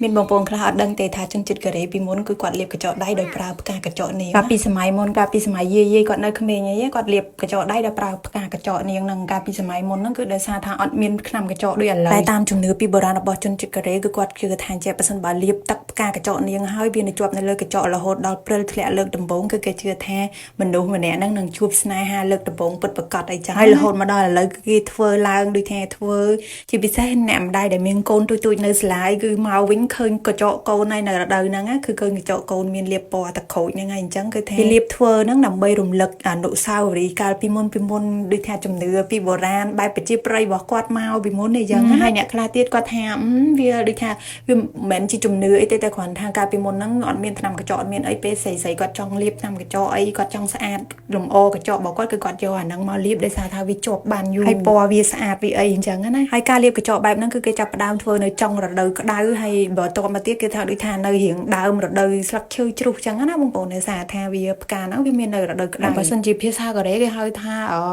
មានបងប្អូនខ្លះអត់ដឹងទេថាជនជាតិកូរ៉េពីមុនគឺគាត់លាបក្រចកដៃដោយប្រើផ្កាក្រចកនាងកាលពីសម័យមុនកាលពីសម័យយាយយាយគាត់នៅក្មេងអីគាត់លាបក្រចកដៃដោយប្រើផ្កាក្រចកនាងហ្នឹងកាលពីសម័យមុនហ្នឹងគឺដោយសារថាអត់មានថ្នាំក្រចកដូចឥឡូវតែតាមជំនឿពីបុរាណរបស់ជនជាតិកូរ៉េគឺគាត់ជឿថាជាប្រសិនបើលាបទឹកផ្កាក្រចកនាងហើយវានឹងជាប់នៅលើក្រចករហូតដល់ព្រិលធ្លាក់លើកដំបូងគឺគេជឿថាមនុស្សម្នាក់ហ្នឹងនឹងជួបស្នេហាលើកដំបូងពិតប្រាកដអីចឹងហើយរហូតមកដល់ឥឡូវគឺគេធ្វើឡើងដូចថាធ្វើជាពិសេសអ្នកម្ដាយដែលមានកូនទូចៗនៅសាលាគឺមកវិញឃើញក្រចកកូនហើយនៅរដូវហ្នឹងគឺឃើញក្រចកកូនមានលាបពណ៌ទឹកក្រូចហ្នឹងហើយអញ្ចឹងគឺថាគេលាបធ្វើហ្នឹងដើម្បីរំលឹកអនុស្សាវរីយ៍កាលពីមុនពីមុនដូចថាជំនឿពីបុរាណបែបប្រជាប្រិយរបស់គាត់មកពីមុននេះអញ្ចឹងហើយអ្នកខ្លះទៀតគាត់ថាវាដូចថាវាមិនមែនជាជំនឿអីទេតែគ្រាន់ថាកាលពីមុនហ្នឹងអត់មានថ្នាំក្រចកអត់មានអីពេលស្រីស្រីគាត់ចង់លាបថ្នាំក្រចកអីគាត់ចង់ស្អាតលម្អក្រចករបស់គាត់គឺគាត់យកអាហ្នឹងមកលាបដោយសារថាវាជាប់បានយូរហើយពណ៌វាស្អាតវាអីអញ្ចឹងណាហើយការលាបក្រចកបែបហ្នឹងគឺគេចាប់ផ្ដើមធ្វើនៅចុងរដូវក្តៅហើយបើតមកទៀតគេថាដូចថានៅរៀងដើមរដូវស្លឹកឈើជ្រុះអញ្ចឹងណាបងប្អូនដោយសារថាវាផ្កាហ្នឹងវាមាននៅរដូវក្តៅបើសិនជាភាសាកូរ៉េគេហៅថាអឺ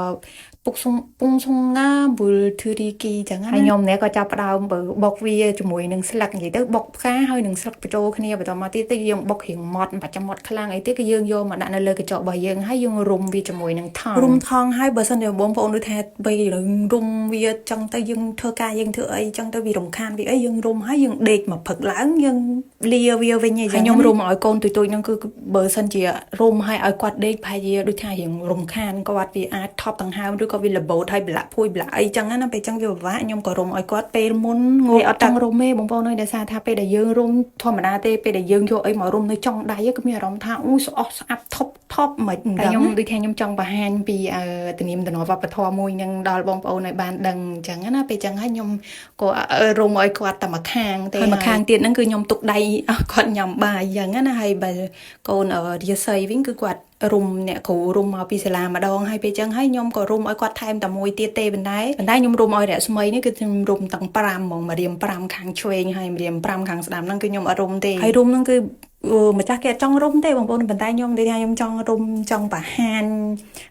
ពុកសុងពុងសុងងាបុលធូរីគីចឹងណាហើយខ្ញុំនេះក៏ចាប់ផ្ដើមបើបុកវាជាមួយនឹងស្លឹកនិយាយទៅបុកផ្កាហើយនឹងស្លឹកបញ្ចូលគ្នាបន្តមកទៀតទៅយើងបុករៀងម៉ត់មិនបាច់ចាំម៉ត់ខ្លាំងអីទេគឺយើងយកមកដាក់នៅលើកញ្ចក់របស់យើងហើយយើងរុំវាជាមួយនឹងថង់រុំថង់ហើយបើសិនជាបងប្អូនដូចថាពេលយើងរុំវាចឹងទៅយើងធ្វើការយើងធ្វើអីចឹងទៅវារំខានវាអីយើងរុំហើយយើងដេកមកព្រឹកឡើងយើងលាវាវិញអីចឹងខ្ញុំរុំឲ្យកូនទូចៗហ្នឹងគឺបើសិនជារុំហើយឲ្យគាត់ដេកប្រហែលជាដូចថារៀងរំខានគាត់វាអាចថប់ដង្ហើមឬក៏វារបូតហើយប្រឡាក់ភួយប្រឡាក់អីចឹងណាពេលចឹងវាពិបាកខ្ញុំក៏រុំឲ្យគាត់ពេលមុនងើបអត់ចង់រុំទេបងប្អូនអើយដោយសារថាពេលដែលយើងរុំធម្មតាទេពេលដែលយើងយកអីមករុំនៅចុងដៃគឺមានអារម្មណ៍ថាអូយស្អស់ស្អាប់ថប់ថប់មិនដឹងខ្ញុំដូចថាខ្ញុំចង់បង្ហាញពីទំនៀមទម្លាប់វប្បធម៌មួយនឹងដល់បងប្អូនឲ្យបានដឹងអញ្ចឹងណាពេលចឹងហើយខ្ញុំក៏រុំឲ្យគាត់តែមួយខាងទេហើយមួយខាងទៀតហ្នឹងគឺខ្ញុំទុកដៃឲ្យគាត់ញ៉ាំបាយអញ្ចឹងណាហើយបើកូនរាសីវិញគឺគាត់រុំអ្នកគ្រូរុំមកពីសាលាម្ដងហើយពេលចឹងហើយខ្ញុំក៏រុំឲ្យគាត់ថែមតែមួយទៀតទេប៉ុន្តែប៉ុន្តែខ្ញុំរុំឲ្យរស្មីនេះគឺខ្ញុំរុំទាំង5ហ្មងមករៀម5ខាងឆ្វេងហើយមករៀម5ខាងស្ដាំហ្នឹងគឺខ្ញុំអត់រុំទេហើយរុំហ្នឹងគឺម្ចាស់គេអត់ចង់រុំទេបងប្អូនប៉ុន្តែខ្ញុំនិយាយថាខ្ញុំចង់រុំចង់បង្ហាញ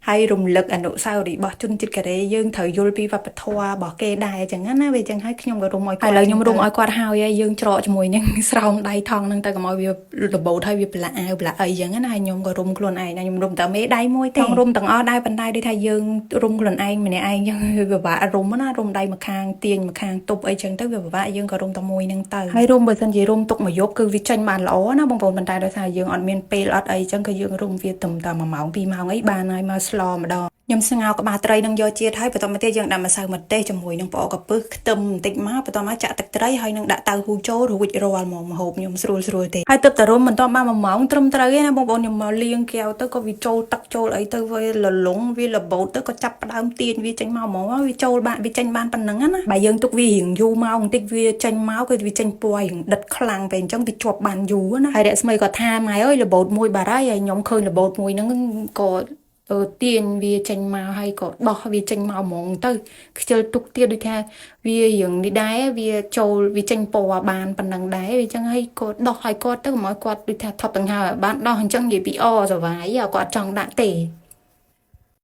ហើយរំលឹកអនុស្សាវរីយ៍របស់ជនជាតិកូរ៉េយើងត្រូវយល់ពីវប្បធម៌របស់គេដែរអញ្ចឹងណាវាអញ្ចឹងហើយខ្ញុំក៏រុំឲ្យគាត់ឥឡូវខ្ញុំរុំឲ្យគាត់ហើយហើយយើងច្រកជាមួយនឹងស្រោមដៃថង់ហ្នឹងទៅកុំឲ្យវារបូតហើយវាប្រឡាក់អាវប្រឡាក់អីអញ្ចឹងណាហើយខ្ញុំក៏រុំខ្លួនឯងណាខ្ញុំរុំតែមេដៃមួយទេចង់រុំទាំងអស់ដែរប៉ុន្តែដូចថាយើងរុំខ្លួនឯងម្នាក់ឯងអញ្ចឹងវាពិបាករំណារុំដៃមួយខាងទាញមួយខាងទប់អីចឹងទៅវាពិបាកយើងក៏រុំតែមួយហ្នឹងទៅហើយរុំបើសិនជារុំទុកមួយយប់គឺវាចេញបានល្អណាបងប្អូនប៉ុន្តែដោយសារយើងអត់មានពេលអត់អីចឹងគឺយើងរុំវាត្រឹមតែ1ម៉ោង2ម៉ោងអីបានហើយមកស្លម្ដងខ្ញុំស្ងោរក្បាលត្រីនឹងយកជាតិហើយបន្តមកទៀតយើងដាក់ម្សៅម្ទេសជាមួយនឹងផ្អកកាពឹសខ្ទឹមបន្តិចមកបន្តមកចាក់ទឹកត្រីហើយនឹងដាក់តៅហ៊ូចូលរួចរាល់ហ្មងម្ហូបខ្ញុំស្រួលស្រួលទេហើយទឹកតរុំមិនទាន់បាន1ម៉ោងត្រឹមត្រូវទេណាបងប្អូនខ្ញុំមកលាងកែវទៅក៏វាចូលទឹកចូលអីទៅវាលលងវារបូតទៅក៏ចាប់ផ្ដើមទាញវាចេញមកហ្មងវាចូលបានវាចេញបានប៉ុណ្ណឹងណាបើយើងទុកវារៀងយូរមកបន្តិចវាចេញមកគឺវាចេញពណ៌រៀងដិតខ្លាំងពេកអញ្ចឹងវាជាប់បានយូរណាហើយរស្មីក៏ថាម៉ែអើយរបូតមួយបារហើយហើយខ្ញុំឃើញរបូតមួយហ្នឹងក៏ទាញវាចេញមកហើយក៏ដោះវាចេញមកហ្មងទៅខ្ជិលទុកទៀតដូចថាវារៀងនេះដែរវាចូលវាចេញពណ៌បានប៉ុណ្ណឹងដែរវាចឹងហើយក៏ដោះឲ្យគាត់ទៅកុំឲ្យគាត់ដូចថាថប់ដង្ហើមឲ្យបានដោះអញ្ចឹងនិយាយពីអសវាយគាត់ចង់ដាក់ទេ។